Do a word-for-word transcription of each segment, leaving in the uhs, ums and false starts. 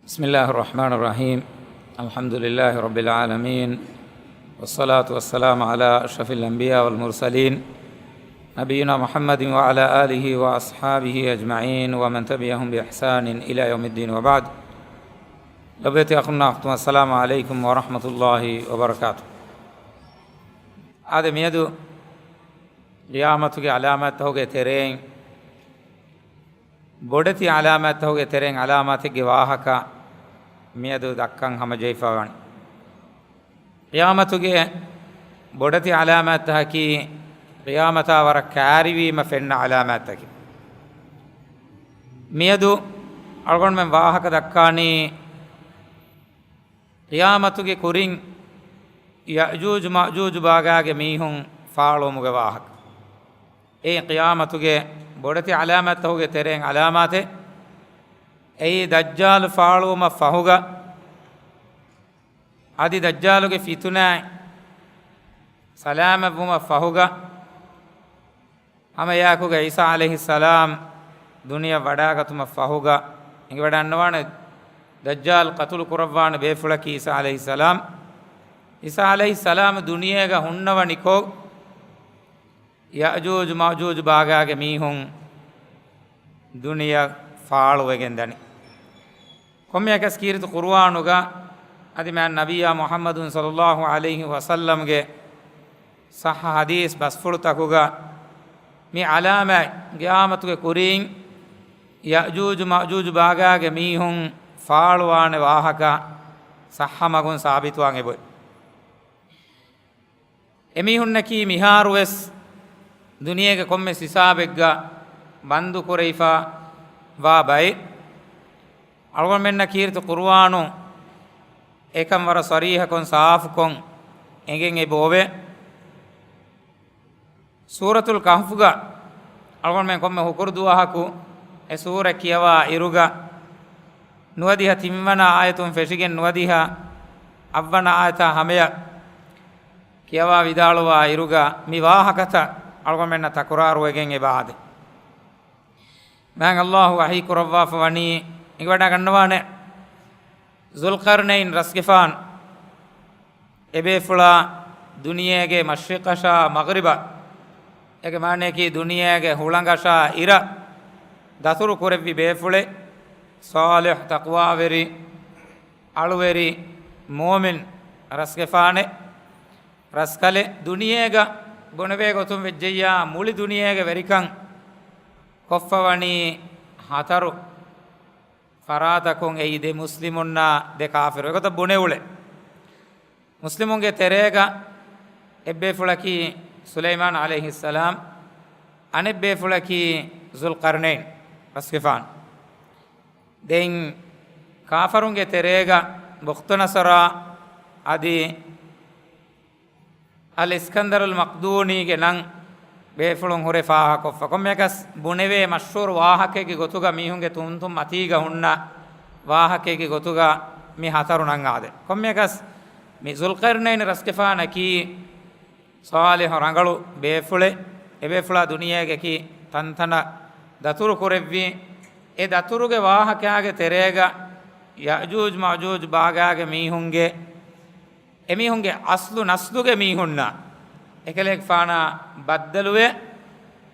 بسم الله الرحمن الرحيم. الحمد لله رب العالمين. والصلاة والسلام على أشرف الأنبياء والمرسلين. نبينا محمد وعلى آله وأصحابه أجمعين ومن تبعهم بإحسان إلى يوم الدين وبعد. ލޮބުވެތި އަޚުންނާ އުޚްތުން، السلام عليكم ورحمة الله وبركاته. އާދެ، މިއަދު ޤިޔާމަތުގެ ޢަލާމާތްތަކުގެ ތެރެއިން، ބޮޑެތި ޢަލާމާތްތަކުގެ ތެރެއިން ޢަލާމާތެއްގެ ވާހަކަ މިއަދު ދައްކަން ހަމަޖެހިފަ ވަނީ. ޤިޔާމަތުގެ ބޮޑެތި ޢަލާމާތްތަކަކީ، ޤިޔާމަތާ ވަރަށް ކައިރިވީމަ ފެންނަ ޢަލާމާތްތަކެއް. މިއަދު އަޅުގަނޑުމެން ވާހަކަ ދައްކާނީ، ޤިޔާމަތުގެ ކުރިން ޔައުޖޫޖު މައުޖޫޖު ބާގާގެ މީހުން ފާޅުވުމުގެ ވާހަކަ. އެއީ ޤިޔާމަތުގެ ބޮޑެތި ޢަލާމާތްތަކުގެ ތެރެއިން ޢަލާމާތެއް. އެއީ ދައްޖާލު ފާޅުވުމަށް ފަހުގަ، އަދި ދައްޖާލުގެ ފިތުނާއިން ސަލާމަތްވުމަށް ފަހުގަ، ހަމައެއާއެކުގަ ޢީސާ ޢަލައިހިއްސަލާމް ދުނިޔެއަށް ވަޑާގަތުމަށް ފަހުގަ، އެނގިވަޑައިގަންނަވާނެ ދައްޖާލް ޤަތުލު ކުރައްވާނެ ބޭފުޅަކީ ޢީސާ ޢަލައިހިއްސަލާމް. ޢީސާ ޢަލައިހިއްސަލާމް ދުނިޔޭގަ ހުންނަވަނިކޮށް، ޔައުޖޫޖު މައުޖޫޖު ބާގާގެ މީހުން ދުނިޔެ ފާޅުވެގެން ދަނީ. ކޮންމެއަކަސް ކީރިތި ޤުރުއާނުގަ އަދި މާތް ނަބިއްޔާ މުޙައްމަދު ޞައްލައްލާހު ޢަލައިހި ވަސައްލަމްގެ ޞައްޙަ ޙަދީޘް ބަސްފުޅުތަކުގަ މި ޢަލާމާތް، ޤިޔާމަތުގެ ކުރިން ޔައުޖޫޖު މައުޖޫޖު ބާގާގެ މީހުން ފާޅުވާނެ ވާހަކަ ޞައްޙަ މަގުން ސާބިތުވާން އެބައޮތް. އެމީހުންނަކީ މިހާރުވެސް ދުނިޔޭގެ ކޮންމެސް ހިސާބެއްގަ ބަންދު ކުރެވިފަ ވާ ބައެއް. އަޅުގަނޑުމެންނަށް ކީރިތި ޤުރުއާނު އެކަން ވަރަށް ޞަރީޙަކޮށް، ސާފުކޮށް އެނގެން އެބައޮވޭ. ސޫރަތުލް ކަހްފުގަ އަޅުގަނޑުމެން ކޮންމެ ހުކުރު ދުވަހަކު އެ ސޫރަ ކިޔަވާ އިރުގަ، ނުވަދިހަ ތިންވަނަ އާޔަތުން ފެށިގެން ނުވަދިހަ އަށްވަނަ އާޔަތާ ހަމަޔަށް ކިޔަވާ ވިދާޅުވާ އިރުގަ، މި ވާހަކަތައް އަޅުގަނޑުމެންނަށް ތަކުރާރުވެގެން އެބަ އާދޭ. މާތް ﷲ ވަޙީ ކުރައްވާފަ ވަނީ، އެނގިވަޑައިގަންނަވާނެ، ޒުލްޤަރްނައިން ރަސްގެފާން އެބޭފުޅާ ދުނިޔޭގެ މަޝްރިޤަށާ މަޣްރިބަށް، އޭގެ މާނަޔަކީ ދުނިޔޭގެ ހުޅަނގަށާ އިރަށް ދަތުރު ކުރެއްވި ބޭފުޅެއް، ޞާލިޙު، ތަޤްވާވެރި، އަޅުވެރި، މުއުމިން ރަސްގެފާނެއް. ރަސްކަލެއް. ދުނިޔޭގަ ބުނެވޭ ގޮތުން ވެއްޖެއްޔާ، މުޅި ދުނިޔޭގެ ވެރިކަން ކޮށްފަވަނީ ހަތަރު ފަރާތަކުން. އެއީ ދެ މުސްލިމުންނާ ދެ ކާފިރު. އެގޮތަށް ބުނެ އުޅޭ. މުސްލިމުންގެ ތެރޭގަ އެއްބޭފުޅަކީ ސުލައިމާން ޢަލައިހިއްސަލާމް، އަނެއްބޭފުޅަކީ ޒުލްޤަރްނައިން ރަސްގެފާނު. ދެން ކާފަރުންގެ ތެރޭގަ ބުޚްތުނަޞަރާ އަދި އަލް އިސްކަންދަރުލް މަޤްދޫނީގެ ނަން ބޭފުޅުން ހުރެ ފާހަގަކޮށްފަ. ކޮންމެއަކަސް ބުނެވޭ މަޝްހޫރު ވާހަކައެއްގެ ގޮތުގަ މީހުންގެ ތުންތުން މަތީގަ ހުންނަ ވާހަކައެއްގެ ގޮތުގަ މި ހަތަރު ނަން އާދެ. ކޮންމެއަކަސް މި ޒުލްޤަރްނައިން ރަސްގެފާނަކީ ޞާލިޙު ރަނގަޅު ބޭފުޅެއް. އެބޭފުޅާ ދުނިޔޭގަކީ ތަންތަނަށް ދަތުރު ކުރެއްވި. އެ ދަތުރުގެ ވާހަކާގެ ތެރޭގަ ޔައުޖޫޖު މައުޖޫޖު ބާގާގެ މީހުންގެ، އެމީހުންގެ އަސްލު ނަސްލުގެ މީހުންނާ އެކަލޭގެފާނާ ބައްދަލުވެ،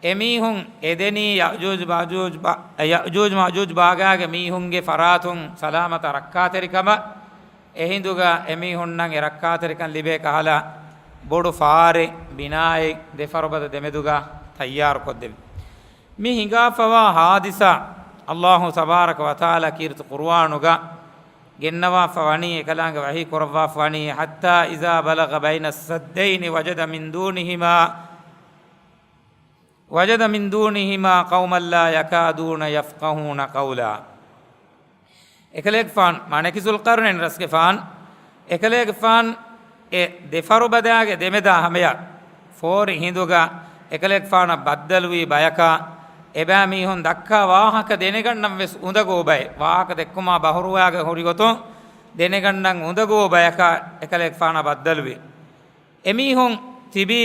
އެމީހުން އެދެނީ ޔައުޖޫޖު މައުޖޫޖު ބާ-، ޔައުޖޫޖު މައުޖޫޖު ބާގާގެ މީހުންގެ ފަރާތުން ސަލާމަތަށް ރައްކާތެރިކަމަށް. އެހިނދުގަ އެމީހުންނަށް އެ ރައްކާތެރިކަން ލިބޭ ކަހަލަ ބޮޑު ފާރެއް ބިނާއެއް ދެފަރުބަދަ ދެމެދުގަ ތައްޔާރުކޮށްދެވި. މި ހިނގާފަވާ ހާދިސާ ﷲ ތަބާރަކަ ވަތަޢާލާ ކީރިތި ޤުރުއާނުގަ ގެންނަވާފަ ވަނީ، އެކަލާނގެ ވަޙީ ކުރައްވާފަ ވަނީ، حتى إذا بلغ بين السدين وجد من دونهما، وجد من دونهما قوما لا يكادون يفقهون قولا. އެކަލޭގެފާން، މާނައަކީ ޒުލްޤަރްނައިން ރަސްގެފާން، އެކަލޭގެފާން އެ ދެފަރުބަދައިގެ ދެމެދާ ހަމަޔަށް ފޯރި ހިނދުގަ އެކަލޭގެފާނަށް ބައްދަލުވީ ބަޔަކާ، އެބައިމީހުން ދައްކާ ވާހަކަ ދެނެގަންނަން ވެސް އުނދަގޫ ބައެއް، ވާހަކަ ދެއްކުމާ ބަހުރުވާގެ ހުރި ގޮތުން ދެނެގަންނަން އުނދަގޫ ބަޔަކާ އެކަލޭގެފާނާ ބައްދަލުވީ. އެމީހުން ތިބީ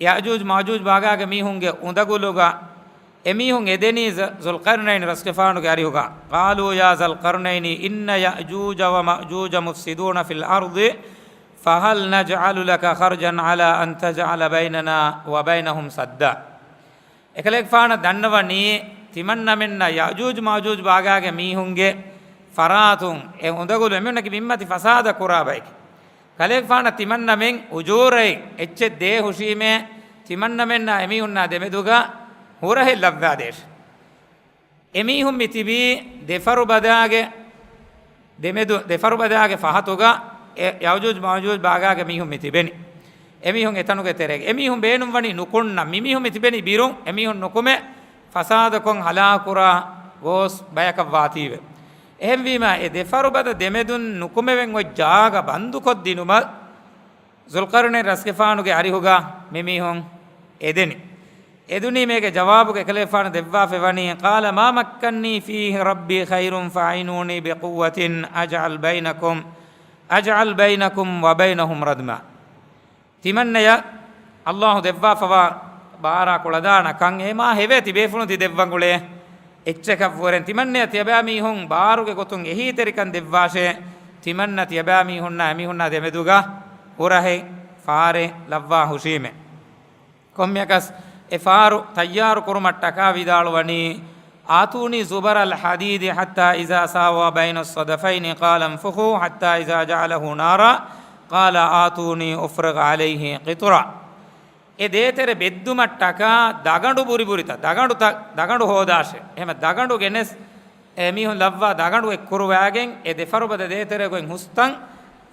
ޔައުޖޫޖު މައުޖޫޖު ބާގާގެ މީހުންގެ އުނދަގުލުގަ، އެމީހުން އެދެނީ ޒަ-، ޒުލްޤަރްނައިން ރަސްގެފާނުގެ އަރިހުގަ. قَالُوا يَا ذَا الْقَرْنَيْنِ إِنَّ يَأْجُوجَ وَمَأْجُوجَ مُفْسِدُونَ فِي الْأَرْضِ فَهَلْ نَجْعَلُ لَكَ خَرْجًا عَلَىٰ أَن تَجْعَلَ بَيْنَنَا وَبَيْنَهُمْ سَدًّا. އެކަލޭގެފާނަށް ދަންނަވަނީ، ތިމަންނަމެންނަށް ޔައުޖޫޖު މައުޖޫޖު ބާގާގެ މީހުންގެ ފަރާތުން އެ އުނދަގުލު އެމީހުންނަކީ ބިންމަތި ފަސާދަ ކުރާ ބައެކޭ. ކަލޭގެފާނަށް ތިމަންނަމެން އުޖޫރައެއް އެއްޗެއް ދޭ ހުށީމޭ، ތިމަންނަމެންނާ އެމީހުންނާ ދެމެދުގަ ހުރަހެއް ލައްވާދޭށޭ. އެމީހުން މި ތިބީ ދެފަރުބަދާގެ ދެމެދު، ދެފަރުބަދާގެ ފަހަތުގަ އެ ޔައުޖޫޖު މައުޖޫޖު ބާގާގެ މީހުން މި ތިބެނީ. އެމީހުން އެތަނުގެ ތެރޭގަ. އެމީހުން ބޭނުންވަނީ ނުކުންނަން. މިމީހުން މި ތިބެނީ ބިރުން. އެމީހުން ނުކުމެ ފަސާދަކޮށް ހަލާކުކުރާ ގޯސް ބަޔަކަށް ވާތީވެ. އެހެންވީމަ، އެ ދެފަރުބަދަ ދެމެދުން ނުކުމެވެން އޮތް ޖާގަ ބަންދުކޮށްދިނުމަށް ޒުލްޤަރްނައިން ރަސްގެފާނުގެ އަރިހުގަ މިމީހުން އެދެނީ. އެދުނީ މޭގެ ޖަވާބުގަ އެކަލޭގެފާނު ދެއްވާފައި ވަނީ، قَالَ مَا مَكَّنِّي فِيهِ رَبِّي خَيْرٌ فَأَعِينُونِي بِقُوَّةٍ أَجْعَلْ بَيْنَكُمْ، أَجْعَلْ بَيْنَكُمْ وَبَيْنَهُمْ رَدْمًا. ތިމަންނަޔަށް ﷲ ދެއްވާފަވާ ބާރާ ކުޅަދާނަ ކަން އެ މާ ހެވޭ ތިބޭފުޅުން ތި ދެއްވަން އުޅޭ އެއްޗަކަށްވުރެން. ތިމަންނަޔަށް ތިޔަބައިމީހުން ބާރުގެ ގޮތުން އެހީތެރިކަން ދެއްވާށޭ، ތިމަންނަ ތިޔަބައިމީހުންނާ އެމީހުންނާ ދެމެދުގަ ހުރަހެއް ފާރެއް ލައްވާ ހުށީމޭ. ކޮންމެއަކަސް އެ ފާރު ތައްޔާރު ކުރުމަށްޓަކާ ވިދާޅުވަނީ، آتوني زبر الحديد حتى إذا ساوى بين الصدفين قال انفخوا حتى إذا جعله نارا قال آتوني أفرغ عليه قطرا. އެ ދޭތެރެ ބެއްދުމަށްޓަކާ ދަގަނޑު ބުރިބުރިތައް، ދަގަނޑުތައް، ދަގަނޑު ހޯދާށޭ. އެހެމަ ދަގަނޑު ގެނެސް އެމީހުން ލައްވާ ދަގަނޑު އެއްކުރުވާގެން އެ ދެފަރުބަދަ ދޭތެރޭގައި ހުސްތަން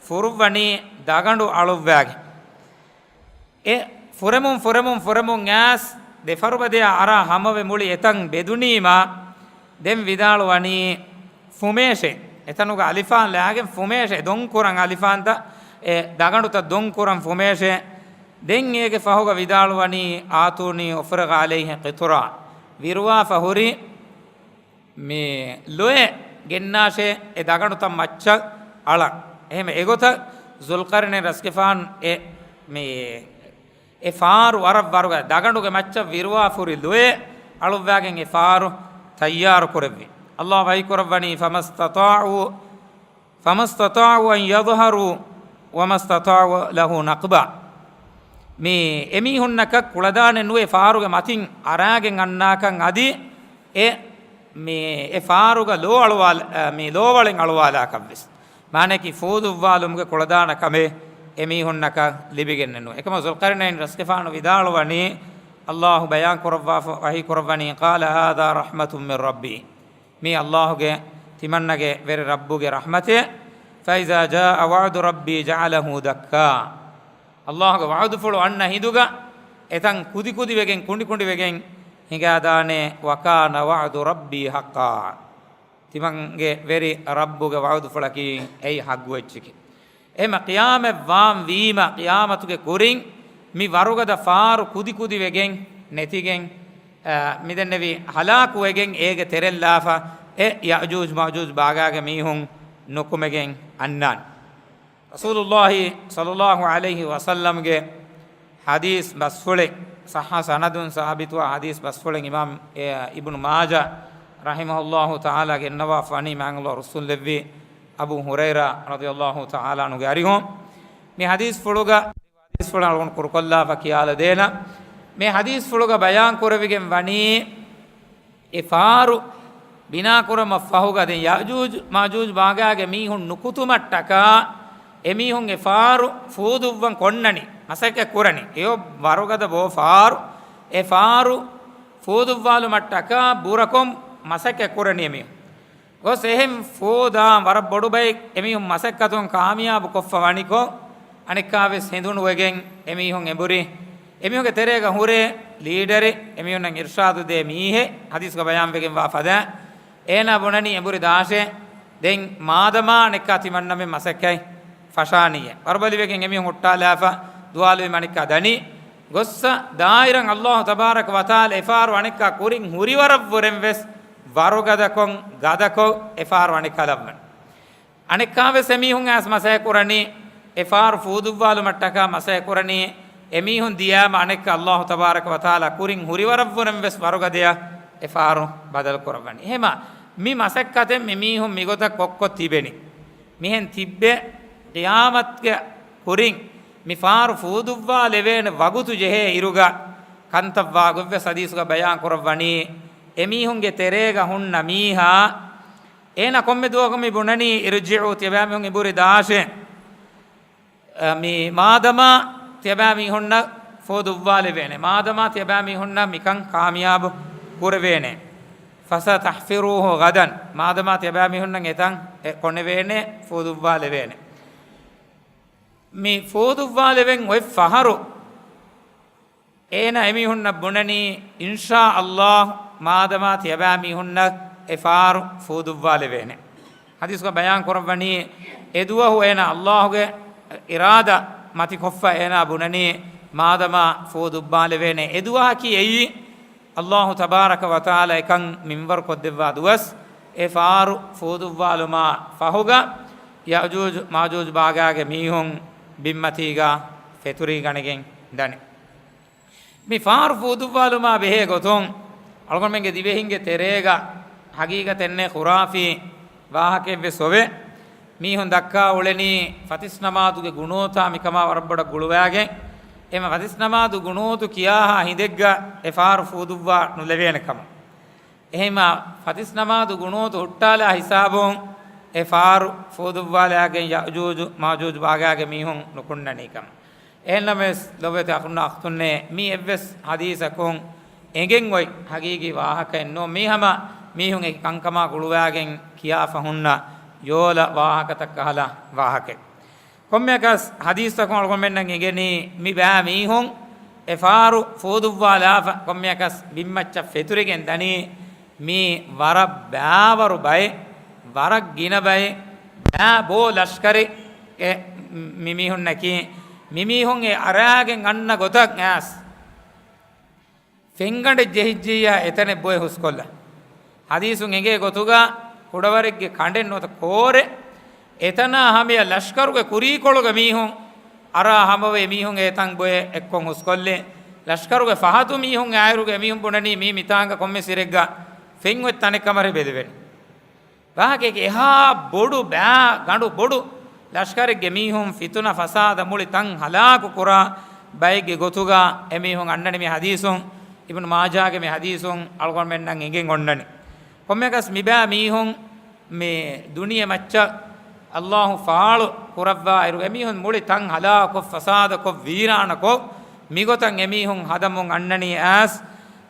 ފުރުއްވަނީ ދަގަނޑު އަޅުއްވާގެން. އެ ފުރެމުން ފުރެމުން ފުރެމުން އައިސް ދެފަރުބަދަޔާ އަރާ ހަމަވެ މުޅި އެތަން ބެދުނީމާ، ދެން ވިދާޅުވަނީ ފުމޭށޭ. އެތަނުގަ އަލިފާން ލާގެން ފުމޭށޭ، ދޮންކުރަން އަލިފާންތައް، އެ ދަގަނޑުތައް ދޮންކުރަން ފުމޭށޭ. ދެން އޭގެ ފަހުގަ ވިދާޅުވަނީ، آتوني أفرغ عليه قطرا. ވިރުވާފަ ހުރި މި ލޮއެ ގެންނާށޭ، އެ ދަގަނޑުތައް މައްޗަށް އަޅަން. އެހެމަ އެގޮތަށް ޒުލްޤަރްނައިން ރަސްގެފާނު އެ، މި، އެ ފާރު ވަރަށް ވަރުގަ ދަގަނޑުގެ މައްޗަށް ވިރުވާފަ ހުރި ލޮއެ އަޅުއްވާގެން އެ ފާރު ތައްޔާރު ކުރެއްވި. ﷲ ވަޙީ ކުރައްވަނީ، فما استطاعوا، فما استطاعوا أن يظهروه وما استطاعوا له نقبا. މި އެމީހުންނަކަށް ކުޅަދާނެއް ނުވޭ ފާރުގެ މަތިން އަރާގެން އަންނާކަން އަދި އެ، މި އެ ފާރުގަ ލޯ އަޅުވާލ-، އަ، މި ލޯވަޅެއް އަޅުވާލާކަށްވެސް. މާނައަކީ ފޫދުއްވާލުމުގެ ކުޅަދާނަ ކަމެއް އެމީހުންނަކަށް ލިބިގެންނެއް ނުވޭ. އެކަމަށް ޒުލްޤަރްނައިން ރަސްގެފާނު ވިދާޅުވަނީ، ﷲ ބަޔާން ކުރައްވާފަ ވަޙީ ކުރައްވަނީ، قال هذا رحمة من ربي. މީ ﷲ ގެ ތިމަންނަގެ ވެރި ރައްބުގެ ރަޙްމަތެއް. فإذا جاء وعد ربي جعله دكا. ﷲ ގެ ވަޢުދުފުޅު އަންނަ ހިނދުގަ އެތަން ކުދިކުދިވެގެން ކުނޑިކުނޑިވެގެން ހިނގާދާނެ. وكان وعد ربي حقا. ތިމަންގެ ވެރި ރައްބުގެ ވަޢުދުފުޅަކީ އެއީ ޙައްޤު އެއްޗެކޭ. އެހެމަ ޤިޔާމަތް ވާން ވީމަ، ޤިޔާމަތުގެ ކުރިން މި ވަރުގަދަ ފާރު ކުދިކުދިވެގެން ނެތިގެން، އަ، މިދެންނެވި ހަލާކުވެގެން އޭގެ ތެރެއްލާފަ އެ ޔައުޖޫޖު މައުޖޫޖު ބާގާގެ މީހުން ނުކުމެގެން އަންނާނެ. ރަސޫލުﷲ ޞައްލަﷲ ޢަލައިހި ވަސައްލަމްގެ ޙަދީޘް ބަސްފުޅެއް، ޞައްޙަ ސަނަދުން ސާބިތުވާ ޙަދީޘް ބަސްފުޅެއް އިމާމް، އެ، އިބްނު މާޖާ ރަޙިމަހުﷲ ތަޢާލާ ގެންނަވާފަ ވަނީ، މާތް ﷲ ރުއްސުންލެއްވި އަބޫ ހުރައިރާ ރަޟިޔަﷲ ތަޢާލާ ޢަންހުގެ އަރިހުން. މި ޙަދީޘްފުޅުގަ، ޙަދީޘްފުޅު އަޅުގަނޑު ކުރުކޮށްލާފަ ކިޔާލަދޭނަ. މި ޙަދީޘްފުޅުގަ ބަޔާން ކުރެވިގެން ވަނީ، އެ ފާރު ބިނާކުރުމަށް ފަހުގަ ދެން ޔައުޖޫޖު މައުޖޫޖު ބާގާގެ މީހުން ނުކުތުމަށްޓަކާ، އެމީހުން އެ ފާރު ފޫދުއްވަން ކޮންނަނީ، މަސައްކަތް ކުރަނީ. އެޔޮ ވަރުގަދަ ބޯ ފާރު، އެ ފާރު ފޫދުއްވާލުމަށްޓަކާ ބުރަކޮށް މަސައްކަތް ކުރަނީ އެމީހުން. ގޮސް އެހެން ފޫދާ ވަރަށް ބޮޑު ބައެއް އެމީހުން މަސައްކަތުން ކާމިޔާބު ކޮށްފަ ވަނިކޮށް، އަނެއްކާވެސް ހެނދުނުވެގެން އެމީހުން އެނބުރި. އެމީހުންގެ ތެރޭގަ ހުރޭ ލީޑަރެއް، އެމީހުންނަށް އިރްޝާދު ދޭ މީހެއް، ޙަދީޘްގަ ބަޔާންވެގެންވާ ފަދަ. އޭނާ ބުނަނީ އެނބުރި ދާށޭ، ދެން މާދަމާ އަނެއްކާ ތިމަންނަމެން މަސައްކަތް ފަށާނީއޭ. ވަރުބަލިވެގެން އެމީހުން ހުއްޓާލާފަ ދުވާލުވީމަ އަނެއްކާ ދަނީ. ގޮއްސަ ދާއިރަށް ﷲ ތަބާރަކަ ވަތަޢާލާ އެ ފާރު އަނެއްކާ ކުރިން ހުރިވަރަށްވުރެން ވެސް ވަރުގަދަކޮށް، ގަދަކޮށް އެ ފާރު އަނެއްކާ ލައްވަން. އަނެއްކާވެސް އެމީހުން އައިސް މަސައްކަތް ކުރަނީ، އެ ފާރު ފޫދުއްވާލުމަށްޓަކާ މަސައްކަތް ކުރަނީ، އެމީހުން ދިޔާމަ އަނެއްކާ ﷲ ތަބާރަކަ ވަތަޢާލާ ކުރިން ހުރިވަރަށްވުރެން ވެސް ވަރުގަދަޔަށް އެ ފާރު ބަދަލު ކުރައްވަނީ. އެހެމަ މި މަސައްކަތެއް މި މީހުން މިގޮތަށް ކޮށްކޮށް ތިބެނީ. މިހެން ތިއްބެ ޤިޔާމަތްގެ ކުރިން މި ފާރު ފޫދުއްވާލެވޭނެ ވަގުތު ޖެހޭ އިރުގަ ކަންތައް ވާގޮތްވެސް ޙަދީޘުގަ ބަޔާން ކުރައްވަނީ. އެމީހުންގެ ތެރޭގަ ހުންނަ މީހާ އޭނަ ކޮންމެ ދުވަހަކު މި ބުނަނީ، އިރްޖިޢޫ، ތިޔަބައިމީހުން އިބުރި ދާށޭ. އަ، މި މާދަމާ ތިޔަބައިމީހުންނަށް ފޯދުއްވާލެވޭނެ. މާދަމާ ތިޔަބައިމީހުންނަށް މިކަން ކާމިޔާބު ކުރެވޭނެ. ފަސަތަޙްފިރޫހު ޣަދަން. މާދަމާ ތިޔަބައިމީހުންނަށް އެތަން އެ ކޮނެވޭނެ، ފޯދުއްވާލެވޭނެ. މި ފޯދުއްވާލެވެން އޮތް ފަހަރު އޭނަ އެމީހުންނަށް ބުނަނީ، އިންޝާ ﷲ، މާދަމާ ތިޔަބައިމީހުންނަށް އެ ފާރު ފޫދުއްވާލެވޭނެ. ޙަދީޘްގަ ބަޔާން ކުރައްވަނީ، އެ ދުވަހު އޭނަ ﷲގެ އިރާދަ މަތިކޮށްފަ އޭނާ ބުނަނީ، މާދަމާ ފޫދުއްވާލެވޭނެ. އެ ދުވަހަކީ އެއީ، ﷲ ތަބާރަކަ ވަތަޢާލާ އެކަން މިންވަރު ކޮށްދެއްވާ ދުވަސް. އެ ފާރު ފޫދުއްވާލުމާ ފަހުގަ، ޔައުޖޫޖު މާޖޫޖު ބާގާގެ މީހުން ބިންމަތީގަ ފެތުރިގަނެގެން ދަނީ. މި ފާރު ފޫދުއްވާލުމާ ބެހޭ ގޮތުން، އަޅުގަނޑުމެންގެ ދިވެހިންގެ ތެރޭގަ ހަގީގަތެއް ނެތް، ޚުރާފީ ވާހަކައެއްވެސް އޮވޭ. މީހުން ދައްކާ އުޅެނީ ފަތިސް ނަމާދުގެ ގުނޫތާ މިކަމާ ވަރަށް ބޮޑަށް ގުޅުވާގެން، އެމަ ފަތިސް ނަމާދު ގުނޫތު ކިޔާހާ ހިނދެއްގަ އެ ފާރު ފޫދުއްވާ ނުލެވޭނެ ކަމަށް. އެހެންމާ ފަތިސް ނަމާދު ގުނޫތު ހުއްޓާލާ ހިސާބުން އެ ފާރު ފޫދުއްވާލާގެން ޔައުޖޫޖު މާޖޫޖު ބާގާގެ މީހުން ނުކުންނަނީ ކަމަށް. އެހެންނަމަވެސް ލޮބުވެތި އަޚުންނާ އަޚްތުންނޭ، މީ އެއްވެސް ޙަދީޘަކުން އެނގެން އޮތް ޙަޤީޤީ ވާހަކައެއް ނޫން. މީ ހަމަ މީހުން އެކި ކަންކަމާ ގުޅުވާގެން ކިޔާފަ ހުންނަ ޔޯލަ ވާހަކަތައް ކަހަލަ ވާހަކައެއް. ކޮންމެއަކަސް ޙަދީޘްތަކުން އަޅުގަނޑުމެންނަށް އެނގެނީ، މި ބައި މީހުން އެ ފާރު ފޫދުއްވާލާފަ ކޮންމެއަކަސް ބިންމައްޗަށް ފެތުރިގެން ދަނީ، މީ ވަރަށް ބައިވަރު ބައެއް، ވަރަށް ގިނަ ބައެއް، ބައި ބޯ ލަޝްކަރެއް އެ މި-، މިމީހުންނަކީ. މިމީހުން އެ އަރާގެން އަންނަ ގޮތަށް އައިސް ފެންގަނޑެއް ޖެހިއްޖިއްޔާ އެތަނެއް ބޮއެ ހުސްކޮށްލަން. ޙަދީޘުން އެނގޭ ގޮތުގަ ކުޑަވަރެއްގެ ކަނޑެއް ނުވަތަ ކޯރެއް އެތަނާ ހަމަޔަށް ލަޝްކަރުގެ ކުރީކޮޅުގެ މީހުން އަރާ ހަމަވެ، މީހުން އެތަން ބޮއެ އެއްކޮށް ހުސްކޮށްލި. ލަޝްކަރުގެ ފަހަތު މީހުން އާއިރުގެ މީހުން ބުނަނީ މީ މިތާނގަ ކޮންމެ ސިރެއްގަ ފެން އޮތް ތަނެއް ކަމަށް ބެލެވެނީ. ވާހަކައެކޭ، އެހާ ބޮޑު ބައި ގަނޑު ބޮޑު ލަޝްކަރެއްގެ މީހުން ފިތުނަ ފަސާދަ މުޅި ތަން ހަލާކު ކުރާ ބައެއްގެ ގޮތުގަ އެމީހުން އަންނަނީ މި ޙަދީޘުން، އިބްނު މާޖާގެ މި ޙަދީޘުން އަޅުގަނޑުމެންނަށް އެނގެން އޮންނަނީ. ކޮންމެއަކަސް މިބައި މީހުން މި ދުނިޔެ މައްޗަށް ﷲ ފާޅު ކުރައްވާ އިރު، އެމީހުން މުޅި ތަން ހަލާކޮށް، ފަސާދަކޮށް، ވީރާނަކޮށް، މިގޮތަށް އެމީހުން ހަދަމުން އަންނަނީ އައިސް،